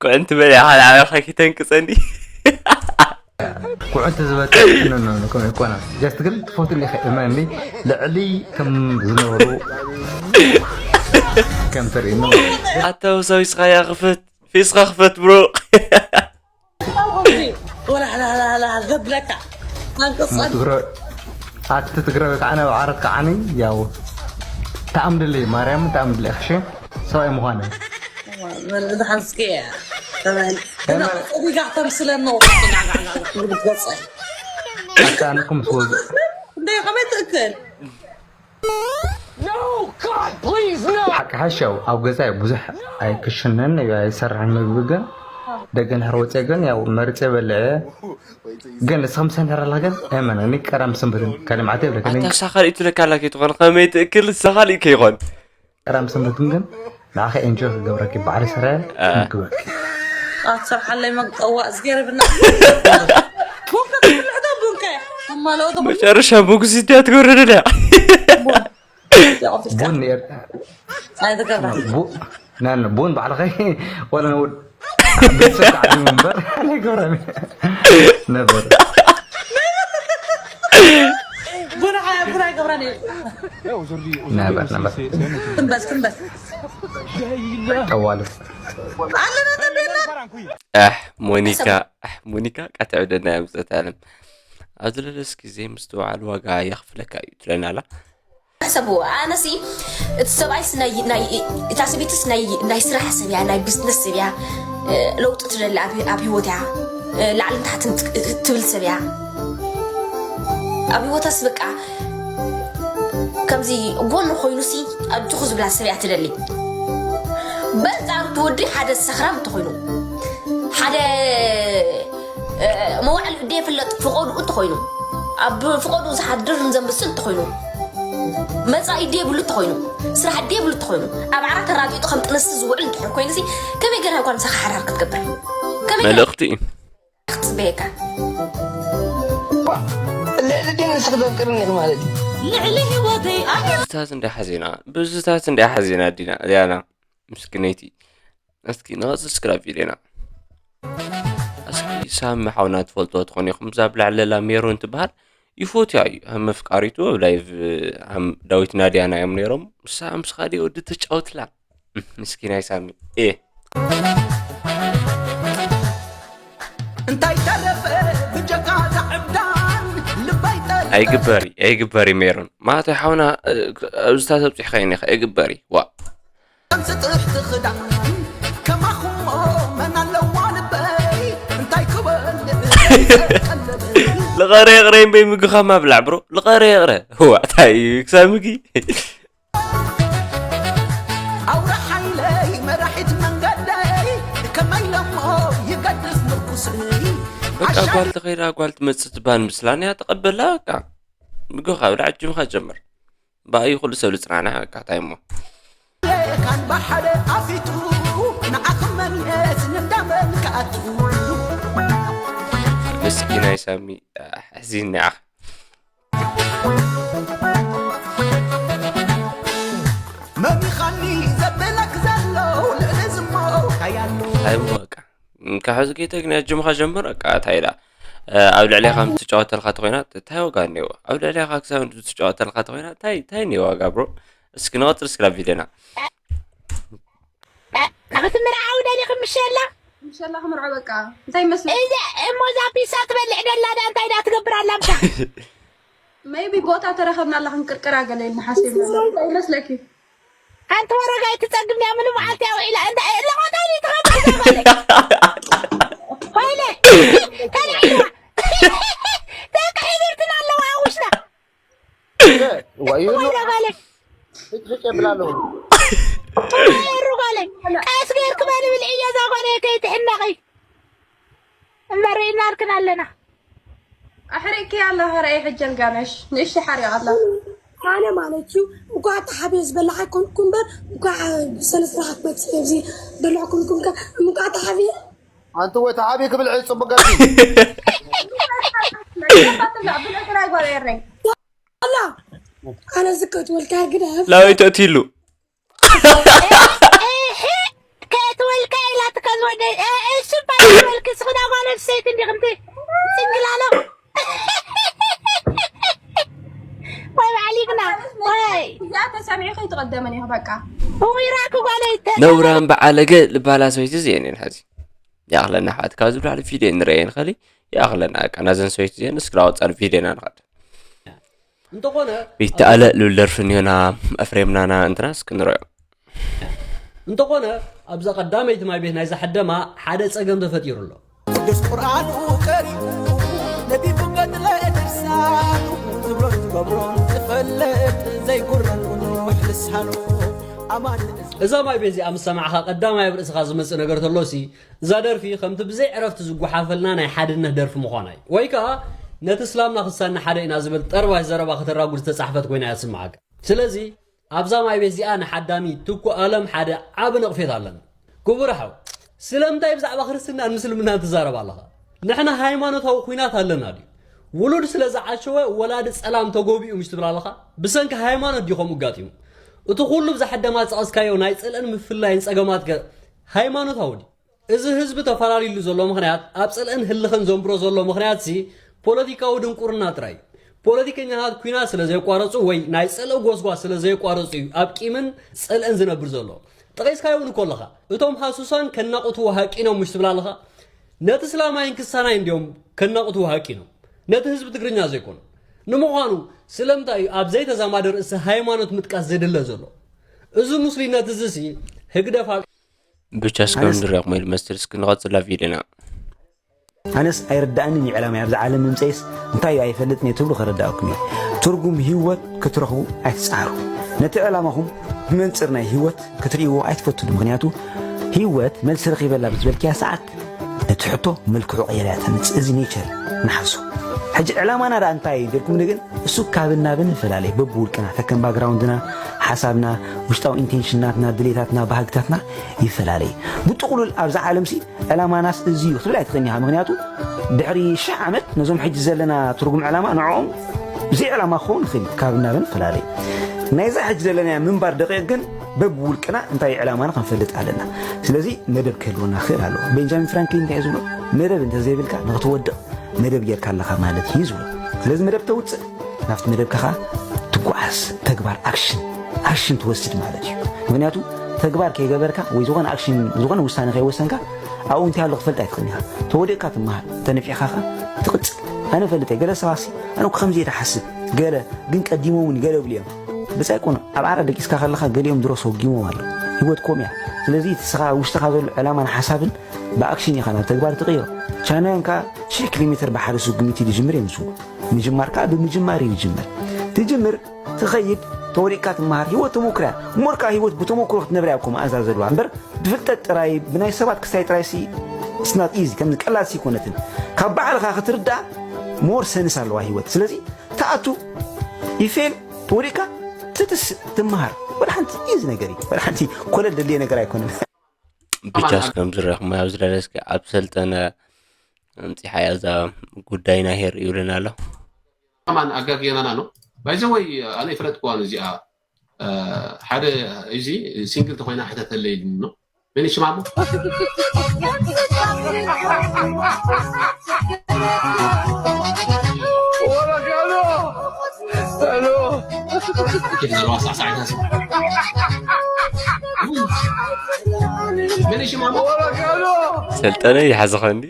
ኮንት በሊዕኻ ላዕባኻ ኪተንቅጸኒ ኩዕንቲ ዝበልዕ ነነኑ ከም ይኮና ጀስት ግን ትፈትኒ ኢኻ እመኒ ልዕሊ ከም ዝነበሩ ከም ተርእየኒ ኣታ ወሳዊስኻያ ክፈት ፌስኻ ክፈት ብሮ ወላህላህላህላ ዘብለካ ኣንቅጸ ትግረ ኣቲ ትግረ ወይ ከዓ ናብ ዓረት ከዓኒ ያው ተኣምድለይ ማርያም ተኣምድለይ ክሽ ሰብኣይ ምዃነ ድሓንስኪ እያ ተባሂል ጸዲጋ ክተምስለኒ ክትገጸ ኣታ ኣነኩም ምስ ወዙ እንደ ከመይ ትእክል ሓቂ ሓሻው ኣብ ገዛ ብዙሕ ኣይክሽነን እዩ ኣይሰርሕን ምግቢ ግን ደገ እንድሕር ወፅአ ግን ያው መርፀ በልዐ። ግን ንስኸም ሰንተር ኣላ ግን ኣይመነኒ ቀዳም ሰንበትን ካልእ መዓልቲ የብለክን። ኣታ ሳኻል ኢትለካ ኣላ ከይትኾን ከመይ ትእክል ሳኻል ከይኾን ቀዳም ሰንበትን ግን ንዓኸ ኤንጆ ክገብረኪ ባዕሊ ስረ ምግበኪ። ኣትሰርሓለይ መግጠዋ እዝጌር ብና ቡንከ ትብልዕ ዶ ቡንከ እማለኦ ዶ መጨረሻ ሞግዚት እያ ትገብረለያ ቡን ነር ኣይትገብራ ቡ ናን ቡን ባዕልኸ ወላ ነውድ ቤተሰብ ዓዲ እምበር ናይ ገብራሚ ነበር ቡና ቡና ይገብራን እዩ ነበር ነበር ክንበስ ክንበስ ጠዋልፍ ኣለና ተቤላ ኣሕ ሞኒካ ኣሕ ሞኒካ ቃትዕደና እያ ብፀት ኣለም ኣብዚ ለለስ ግዜ ምስትውዓል ዋጋ የኽፍለካ እዩ ትለና ኣላ ሕሰቡ ኣነሲ እቲ ሰብኣይስ ናይ ናይ እታ ሰበይትስ ናይ ናይ ስራሕ ሰብ እያ ናይ ቢዝነስ ሰብ እያ እ፣ ለውጢ ትደሊ ኣብ ኣብ ህይወት እያ እ፣ ላዕልን ታሕትን ት- ትብል ሰብ እያ ኣብ ህይወታስ በቃ ከምዚ ጎኑ ኮይኑሲ ኣጆኹ ዝብላ ሰብ እያ ትደሊ በንፃሩ እቲ ወዲ ሓደ ሰኽራም እንተኮይኑ ሓደ መዋዕል እደ የፍለጥ ፍቆድኡ እንተኮይኑ ኣብ ፍቆድኡ ዝሓድር ንዘምስል እንተኮይኑ መፃኢ እደ የብሉ እንተኮይኑ ስራሕ እደ የብሉ እንተኮይኑ ኣብ ዓራት ተራጢጡ ከም ጥንስቲ ዝውዕል እንተኮይኑ ኮይኑሲ ከመይ ገይራ ጓል ምሳኻ ሓዳር ክትገብር ከመይ ገይራ መልእኽቲ እዩ ክትፅበየካ ልዕሊ ድንስ ክዘፍቅርኒ ኢኺ ማለት እዩ ልዕሊ ህይወተይ ኣነ ብዝታት እንዳ ሓዜና ብዝታት እንዳ ሓዜና ዲና ዲያና ምስክነይቲ እስኪ ንቐፅል ስክራብ ቪድዮና እስኪ ሳሚ ሓውና ትፈልጥዎ ትኾኑ ኢኹም እዛ ብላዕለላ ሜሮን ትበሃል ይፎትያ እዩ ሃም መፍቃሪቱ ኣብ ላይቭ ሃም ዳዊት ናድያና እዮም ነይሮም ንሳ ምስ ካሊእ ወዲ ትጫወትላ ምስኪናይ ሳሚ ኤ እንታይ ተረፈ ብጀካ ዛዕብዳን ልባይ ጠል ኣይግበሪ ኣይግበሪ ሜሮን ማእቶ ሓውና ኣብዝታት ኣብፂሕካ ይኒኻ ኣይግበሪ ዋ ከም ስጥሕቲ ክዳን ከማኹሞ መን ኣለዋ ልበይ እንታይ ክበል ቀለበይ ልቐረ ይቕረ እምበይ ምግኻ ማብላዕ ብሮ ልቐረ ይቕረ ዋታይ ክሳብ ምጊ ኣውራ ሓይለይ መራሒት መንገደይ ከመይ ለሞ ይገድፍ ምርኩስይ በቃ ጓል ተኸይዳ ጓል ትመፅእ ትባን ምስላን እያ ተቐበላ በቃ ምግኻ ብላ ዕጅምኻ ጀምር ብኣዩ ኩሉ ሰብ ልፅናና በቃ ታይ እሞ ካን ባሓደ ኣፊቱ ንዓኽመን የስ ንዳመን ክኣቱ ምስኪናይ ሳሚ ሕዚኒ ዓኽ መሚኻኒ ዘብለክ ዘሎ ልዕሊ ዝሞ ካያሉ ኣይሞ በቃ ካብ ሕዚ ከይተ ግን ያጅምኻ ጀምር በቃ እንታይ ኢላ ኣብ ልዕሌኻ ትጫወተልካ ተኮይና እንታይ ዋጋ እኒዎ ኣብ ልዕሌኻ ክሳብ ትጫወተልካ ተኮይና እንታይ እንታይ እኒዎ ዋጋ ብሮ እስኪ ንቐፅል እስኪ ናብ ቪድዮና ክትምርዓዊ ደሊኺ ምሸላ ምሸላ ክምርዖ በቃ እንታይ ይመስል እዛ እሞ እዛ ፒሳ ትበልዕ ደላ ዳ እንታይ ዳ ትገብር ኣላ ምሻ maybe ቦታ ተረኸብና ኣላ ክንቅርቅራ ገለ ኢልና ሓሲብና እንታይ ይመስለኪ ኣንቲ ወረጋይ ትጸግም ድያ ምሉ መዓልቲ ኣውዒላ እንዳ ለቆጣኒ ትኸብር ኮይነ ተልዒልዋ ደቂ ሕብርትና ኣለዋ ኣብ ውሽጣ ዋዩሉ ወረጋለች ፍጭፍጭ ብላለሁ ሩጋለች ቀስ ገይርክ በልብል እየ እዛ ጓለየ ከይትሕነቂ እመርኢናልክን ኣለና ኣሕሪቅኪ ኣለኻ ረኣይ ሕጂ ኣልጋነሽ ንእሽተይ ሓሪቕ ኣላ ኣነ ማለት እዩ እንኳዕ ተሓብየ ዝበላዕ ኣይኮንኩ እምበር እንኳዕ ብሰነ ስራሓት መፅእ ኣብዚ በላዕኩምኩም ከ እንኳዕ ተሓብየ ኣንቲ ወይ ተሓብየ ክብል ዕፅ ብገርቢ ብልዕቲ ናይ ጓል ኤረይ ኣላ ኣነ ዝከትወልካ ግደፍ ላወይ ተእትይሉ ከእትወልካ ኢላትካ ዝወደ እሱ ባይወልክ ስኽዳ ጓል ኣንስተይቲ እንዲ ከምቲ ስንግላሎ ወይ ባዕሊግና ወይ እዚኣ ተሰሚዑ ከይትቐደመን ኢኹ በቃ እዊራክ ጓለይ ነውራን በዓለገ ልባላ ሰበይቲ እዚአን እየን ሐዚ ይኣኽለና ኣሕዋት ካብዚ ብላዕሊ ቪድዮ ንረአ ንኽእል ይኣኽለና በቃ ናዘን ሰበይቲ እዚአን እስክራ ወፃል ቪድዮና ንኸድ እንተኾነ ይተኣለ ልብል ደርፊ እኒሆና ኤፍሬምናና እንትና እስኪ ንረዮ እንተኾነ ኣብዛ ቀዳመይቲ ማይ ቤት ናይዛ ሕደማ ሓደ ጸገም ተፈጢሩ ኣሎ ቅዱስ ቁርኣኑ ቀሪኡ ነቢቡ ገድለ ድርሳኑ ትብሎን ትገብሮን ትፈልጥ ዘይጉረን ቁኑሕ ልሳኑ እዛ ማይ ቤት እዚኣ ምስ ሰማዕኻ ቀዳማይ ኣብ ርእስኻ ዝመጽእ ነገር ተሎሲ፣ እዛ ደርፊ ከምቲ ብዘይ ዕረፍቲ ዝጓሓፈልና ናይ ሓድነት ደርፊ ምዃና እዩ። ወይ ከኣ ነቲ እስላምና ክሳና ሓደ ኢና ዝብል ጠርባሽ ዘረባ ከተራጉድ ዝተጻሕፈት ኮይና እያ ትስምዓካ። ስለዚ ኣብዛ ማይ ቤት እዚኣ ንሓዳሚ ትኩ ኣለም ሓደ ዓቢ ነቕፌት ኣለና። ክቡር ሓው፣ ስለምንታይ ብዛዕባ ክርስትናን ምስልምናን ትዛረብ ኣለኻ? ንሕና ሃይማኖታዊ ኲናት ኣለና ድዩ? ውሉድ ስለ ዝዓሸወ ወላዲ ጸላም ተጎቢኡ ምሽ ትብል ኣለኻ? ብሰንኪ ሃይማኖት ድዩ ከምኡ ኣጋጢሙ? እቲ ኩሉ ብዛ ሕደማ ዝጠቐስካዮ ናይ ጽልእን ምፍላይን ጸገማትከ ሃይማኖታዊ ድዩ? እዚ ህዝቢ ተፈላሊሉ ዘሎ ምኽንያት፣ ኣብ ጽልእን ህልኽን ዘንብሮ ዘሎ ምኽንያትሲ ፖለቲካዊ ድንቁርና ጥራይ እዩ። ፖለቲከኛታት ኲናት ስለ ዘየቋረጹ ወይ ናይ ጽልኢ ጎስጓስ ስለ ዘየቋረጹ እዩ ኣብ ቂምን ጽልእን ዝነብር ዘሎ። ጠቒስካዮ እውን እኮ ኣለኻ። እቶም ሃሱሳን ከናቑትዎ ሃቂኖም ምሽ ትብል ኣለኻ? ነቲ እስላማይን ክስታናይን ድዮም ከናቑትዎ ሃቂኖም? ነቲ ህዝቢ ትግርኛ ዘይኮኑ? ንምዃኑ ስለምንታይ እዩ ኣብ ዘይተዛማዲ ርእሲ ሃይማኖት ምጥቃስ ዘድለ ዘሎ? እዚ ሙስሊነት እዚሲ ህግደፍ ኣብ ብቻ እስካብ ኣነስ ንሪኦ ክመይል መስል እስኪ ንቐጽላ ቪድዮና። ኣነስ ኣይርዳእንን እዩ ዕላማይ፣ ኣብዚ ዓለም ምምፀይስ እንታይ እዩ ኣይፈልጥን እየ ትብሉ ከረዳእኩም እየ። ትርጉም ህይወት ክትረኽቡ ኣይትፅዓሩ። ነቲ ዕላማኹም ብመንፅር ናይ ህይወት ክትርእይዎ ኣይትፈትኑ። ምኽንያቱ ህይወት መልሲ ረኺበላ ብዝበልክያ ሰዓት ነቲ ሕቶ መልክዑ ቀይራ እያ ተምፅእ። እዚ ኔቸር ንሓዞ። ሕጂ ዕላማና ደኣ እንታይ እዩ ኢልኩም ግን እሱ ካብን ናብን ይፈላለ። በብውልቅና ከከም ባክግራውንድና፣ ሓሳብና፣ ውሽጣዊ ኢንቴንሽናትና፣ ድሌታትና፣ ባህግታትና ይፈላለ። ብጥቕሉል ኣብዛ ዓለምሲ ዕላማናስ እዚ እዩ ክትብል ኣይትኽእልን ኢኻ። ምኽንያቱ ድሕሪ ሽሕ ዓመት ነዞም ሕጂ ዘለና ትርጉም ዕላማ ንዕኦም ብዘይ ዕላማ ክኸውን ይኽእል እዩ። ካብን ናብን ይፈላለ። ናይዛ ሕጂ ዘለናያ ምንባር ደቂቕ ግን በብውልቅና እንታይ ዕላማና ክንፈልጥ ኣለና። ስለዚ መደብ ክህልወና ክኽእል ኣለዎ። ቤንጃሚን ፍራንክሊን እንታይ እዩ ዝብሎ? መደብ እንተዘይብልካ ንኽትወድቕ መደብ ጌርካ ኣለኻ ማለት እዩ ዝብሎ። ስለዚ መደብ ተውፅእ፣ ናብቲ መደብካ ኸዓ ትጓዓዝ፣ ተግባር፣ ኣክሽን፣ ኣክሽን ትወስድ ማለት እዩ። ምኽንያቱ ተግባር ከይገበርካ ወይ ዝኾነ ኣክሽን፣ ዝኾነ ውሳነ ከይወሰንካ ኣብኡ እንታይ ኣሎ ክፈልጥ ኣይትኽእልን ኢኻ። ተወዲቕካ ትመሃር፣ ተነፊዕካ ኸዓ ትቕፅል። ኣነ ፈልጠ፣ ገለ ሰባሲ ኣነ እኮ ከምዚ እየ ዝሓስብ፣ ገለ ግን ቀዲሞምኒ ገለ ብሉ እዮም። ብጻይ ኮነ ኣብ ዓራት ደቂስካ ከለኻ ገሊኦም ድሮ ሰጊሞም ኣለዉ። ህይወት ኮም እያ። ስለዚ እቲ ስኻ ውሽጥኻ ዘሎ ዕላማን ሓሳብን ብኣክሽን ኢኻ ናብ ተግባር ትቕይሮ። ቻይናውያን ከኣ ሽሕ ኪሎ ሜትር ብሓደ ስጉሚቲ ዝጅምር እዮም ዝብሉ። ምጅማር ከኣ ብምጅማር እዩ ዝጅመር። ትጅምር፣ ትኸይድ፣ ተወዲቅካ ትመሃር። ህይወት ተመኩሮ እያ። እሞ ከኣ ህይወት ብተመኩሮ ክትነብር እያ እኮ መኣዛ ዘለዋ እምበር ብፍልጠት ጥራይ ብናይ ሰባት ክስታይ ጥራይ ሲ it's not easy፣ ከምዚ ቀላል ሲ ኣይኮነትን። ካብ ባዕልኻ ክትርዳእ ሞር ሰንስ ኣለዋ ህይወት። ስለዚ ትኣቱ ይፌል ተወዲቅካ ትትስእ ትመሃር። ወላ ሓንቲ ኢዚ ነገር እዩ። ወላ ሓንቲ ኮለል ደልየ ነገር ኣይኮነን። ብቻስ ከም ዝረኹም ኣብ ዝለለስከ ኣብ ሰልጠነ ኣምፂሓያ እዛ ጉዳይ ናይ ሄር ይብለና ኣሎ። ከማን ኣጋግየናና ነው። ባይዘወይ ኣነ ይፈለጥኩዋን እዚኣ ሓደ እዚ ሲንግል ተኾይና ሕተተለይ ኢሉኒ ነው። መን ይሽማሙ? መን ይሽማሙ? ሰልጠነ ይሓዝኸ እንዲ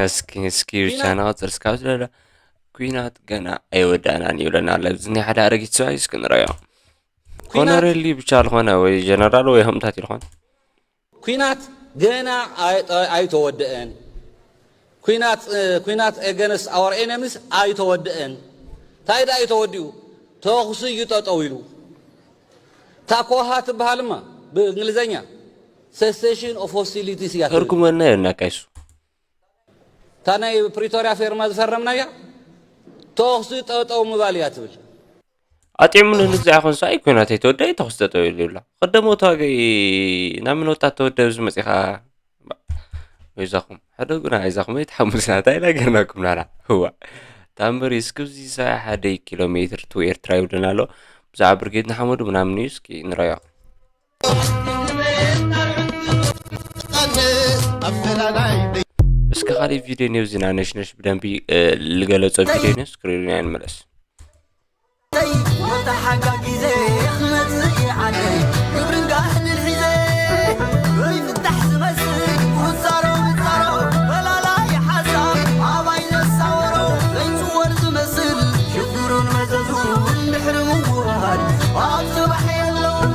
እስኪ እስኪ ብቻ ንቐፅል እስካብ ስለለ ኩናት ገና ኣይወዳእናን ይብለና ኣሎ። እዚ ናይ ሓደ ኣረጊት ሰብኣይ እስኪ ንረዮ። ኮነሬሊ ብቻ ዝኾነ ወይ ጀነራል ወይ ሆምታት ይልኾን ኲናት ገና ኣይተወደአን። ኲናት against our enemies ኣይተወደአን። እንታይ ደኣ እዩ ተወዲኡ? ተኹሲ እዩ ጠጠው ኢሉ። ታኮሃ ትበሃልማ ብእንግሊዘኛ cessation of hostilities እያ ትብል። ተርጉመልና የናካይሱ እታ ናይ ፕሪቶርያ ፌርማ ዝፈረምናያ ተኹሲ ጠጠው ምባል እያ ትብል። ኣጥዕሙኒ ንግዛዕ ኮንሶ ኣይኮይናተይ ተወዳይ ተኹስ ጠጠው ኢሉ ይብላ። ቀደም ወታገይ ናብ ምን ወጣት ተወደ ኣብዚ መጺኻ በይዛኹም ሕደጉና ኣይዛኹም ኣይትሓሙስና እንታይ ኢና ገርናኩም ናና። እዋ ታምበር እስክብዚ ሰብዓ ሓደ ኪሎ ሜትር ቱ ኤርትራ ይብለና ኣሎ። ብዛዕባ ብርጌድ ንሓመዱ ምናምን እዩ እስኪ ንረዮ። እስከ ካሊእ ቪድዮ ኔው ዝና ነሽነሽ ብደንቢ ልገለጾ ቪድዮ ኔው ስክሪን ንመለስ። ተይ ወተሓጋጊዘ ክመጽእ ይዓለ ግብርን ጋህንን ሒዘ ዘይፍታሕ ዝመስል ውጻሮ ውጻሮ ፈላላይ ሓሳብ ኣባይ ዘሳወሮ ዘይጽወር ዝመስል ሽግሩን መዘዙን ድሕሪ ምውሃድ ኣብ ጽባሕ የለውን።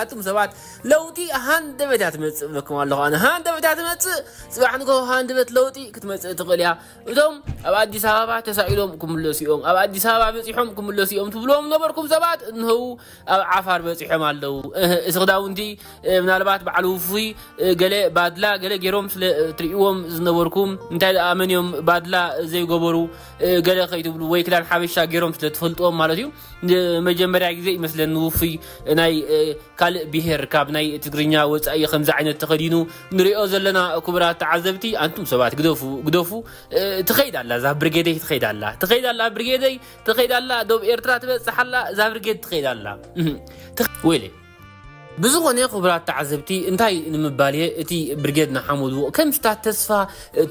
ኣቱም ሰባት ለውጢ ሃንደበት እያ ትመጽእ እብለኩም ኣለኹ። ኣነ ሃንደበት እያ ትመጽእ። ጽባሕ ንግሆ ሃንደበት ለውጢ ክትመጽእ ትኽእል እያ። እቶም ኣብ ኣዲስ ኣበባ ተሳኢሎም ክምለሱ እዮም፣ ኣብ ኣዲስ ኣበባ በጺሖም ክምለሱ እዮም ትብልዎም ነበርኩም ሰባት እንሆው ኣብ ዓፋር በጺሖም ኣለዉ። እህ፣ እዚ ክዳውንቲ እ፣ ምናልባት ባዕሉ ውፉይ እ፣ ገለ ባድላ ገለ ገይሮም ስለ እ፣ ትርእይዎም ዝነበርኩም እንታይ ደኣ መን እዮም ባድላ ዘይገበሩ እ፣ ገለ ከይትብሉ ወይ ክዳን ሓበሻ ገይሮም ስለ ትፈልጥዎም ማለት እዩ። ንመጀመርያ ግዜ ይመስለኒ ውፉይ ናይ እ፣ ካልእ ብሄር ካብ ናይ ትግርኛ ወጻኢ ከምዚ ዓይነት ተኸዲኑ ንሪኦ ዘለና። ክቡራት ተዓዘብቲ ኣንቱም ሰባት ግደፉ ግደፉ። እ፣ ትኸይድ ኣላ እዛ ብርጌደይ ትኸይድ ኣላ ትኸይድ ኣላ ብርጌደይ ትኸይድ ኣላ ዶብ ኤርትራ ትበጽሕ ኣላ እዛ ብርጌድ ትኸይድ ኣላ። እህ፣ ትኸ- ወይለይ ብዝኾነ ክቡራት ተዓዘብቲ እንታይ ንምባል እየ እቲ ብርጌድ ንሓመዱ ከም ስታት ተስፋ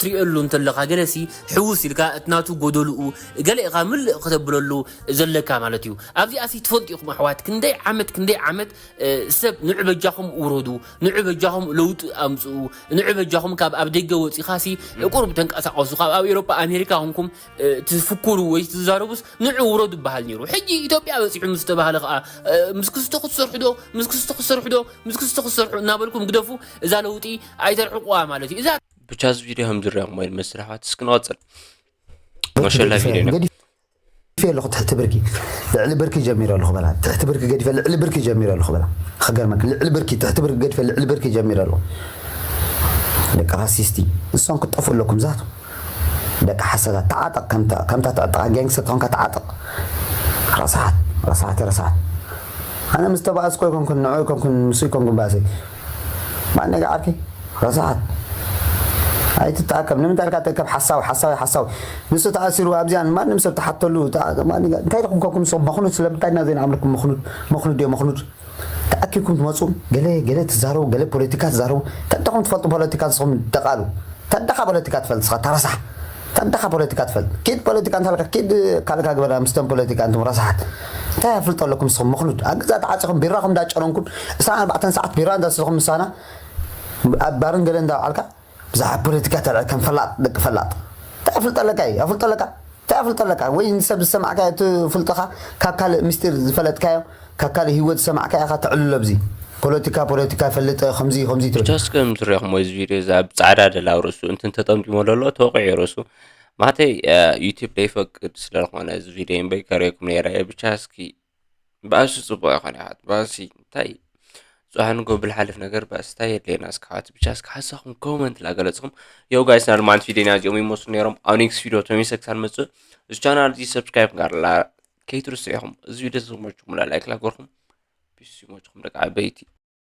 ትሪእሉ እንተለኻ ገለሲ ሕውስ ኢልካ እቲ ናቱ ጎደልኡ ገለ ኢኻ ምልእ ክተብለሉ ዘለካ ማለት እዩ። ኣብዚኣ ሲ ትፈልጡ ኢኹም ኣሕዋት ክንደይ ዓመት ክንደይ ዓመት እ፣ ሰብ ንዑ በጃኹም ውረዱ፣ ንዑ በጃኹም ለውጢ ኣምፅኡ፣ ንዑ በጃኹም ካብ ኣብ ደገ ወፂኻ ሲ ቁሩብ ተንቀሳቐሱ፣ ካብ ኣብ ኤሮጳ ኣሜሪካ ኹንኩም እ፣ ትፍክሩ ወይ ትዛረቡስ ንዑ ውረዱ ይበሃል ነይሩ። ሕጂ ኢትዮጵያ በፂሑ ምስ ተባህለ ከዓ እ፣ ምስ ክስቶ ክትሰርሑ ዶ ምስ ክስቶ ክትሰርሑ ዶ ምስ ክስቶ ክትሰርሑ እናበልኩም ግደፉ። እዛ ለውጢ ኣይተርሕቁዋ ማለት እዩ። እዛ ብቻ እዚ ቪድዮ ከም ዝረኹም ወይ መስርሓት እስኪ ንቐፅል። ማሻላ ቪድዮ ነው። ገዲፈ ኣለኹ ትሕቲ ብርኪ ልዕሊ ብርኪ ጀሚረ ኣለኹ በላ። ትሕቲ ብርኪ ገዲፈ ልዕሊ ብርኪ ጀሚረ ኣለኹ በላ። ከገርመክ ልዕሊ ብርኪ ትሕቲ ብርኪ ገዲፈ ልዕሊ ብርኪ ጀሚረ ኣለኹ። ደቂ ራሲስቲ ንሶም ክትጠፍኡ ኣለኩም ዛቱ። ደቂ ሓሰዳ ተዓጠቕ ከምታ ከምታ ተዕጠቓ ጋንግስተር ተኾንካ ተዓጠቕ። ረሳሓት ረሳሓት ረሳሓት። ኣነ ምስ ተባእስኮ ይኮንኩን ንዑ ይኮንኩን ምስ ይኮንኩን ባእሰይ ማን ነጋ ዓርኪ ረሳሓት። ኣይትተኣከብ ንምንታይ ኢልካ ተእከብ ሓሳዊ ሓሳዊ ሓሳዊ። ንሱ ተኣሲሩ ኣብዚኣን ማንም ሰብ ተሓተሉ። እንታይ ኢኹም ኮንኩም ንስኹም መኽኑድ ስለምንታይ እና ዜና ኣምልኩም መኽኑድ መኽኑድ እዮ መኽኑድ። ተኣኪብኩም ትመፁ ገለ ገለ ትዛረቡ ገለ ፖለቲካ ትዛረቡ። ተደኹም ትፈልጡ ፖለቲካ ንስኹም ደቃሉ። ተደኻ ፖለቲካ ትፈልጥ ስኻ ተረሳሕ። ተደኻ ፖለቲካ ትፈልጥ ኪድ ፖለቲካ እንታልካ ኪድ ካልካ ግበራ ምስተን ፖለቲካ እንቱም ረሳሓት። እንታይ ኣፍልጦ ኣለኩም ንስኹም መኽኑድ ኣብ ገዛ ተዓፂኹም ቢራኹም እንዳጨረንኩም እሳ ኣርባዕተን ሰዓት ቢራ እንዳስኹም ምሳና ኣብ ባርን ገለ እንዳውዓልካ። ብዛዕባ ፖለቲካ ተልዕል ከም ፈላጥ ደቂ ፈላጥ እንታይ ኣፍልጦ ኣለካ እዩ ኣፍልጦ ኣለካ እንታይ ኣፍልጦ ኣለካ ወይ ንሰብ ዝሰማዕካዮ እቲ ፍልጦኻ ካብ ካልእ ምስጢር ዝፈለጥካዮ ካብ ካልእ ህይወት ዝሰማዕካዮ ኢኻ ተዕልሎ ኣብዚ ፖለቲካ ፖለቲካ ፈልጥ ከምዚ ከምዚ ትብል ቻስ ከም ዝሪኹም ወይ እዚ ቪድዮ እዚ ኣብ ፃዕዳ ደላ ርእሱ እንትን ተጠምጢሞ ዘሎ ተወቂዑ ርእሱ ማተይ ዩቲብ ደይፈቅድ ስለዝኾነ እዚ ቪድዮ እምበይ ከርእየኩም ነይረ ብቻ እስኪ ባእሲ ጽቡቕ ኣይኮነ ኢኻ ባእሲ እንታይ ጽባሕ ንጎ ብልሓልፍ ነገር ባእሲ እንታይ የድልየና እስካባት ብቻ እስካ ሓሳኹም ኮመንት ላገለጽኹም የው ጋይስ ናልማንት ቪድዮና እዚኦም ይመስሉ ነይሮም ኣብ ኔክስት ቪድዮ ተመልሰ ክሳብ ንመጽእ እዚ ቻናል እዚ ሰብስክራይብ ጋር ላ ከይትርስዑ ኢኹም እዚ ቪድዮ ዝመችኩም ላ ላይክ ላገርኩም ፒስ ይመችኩም ደቂ ዓበይቲ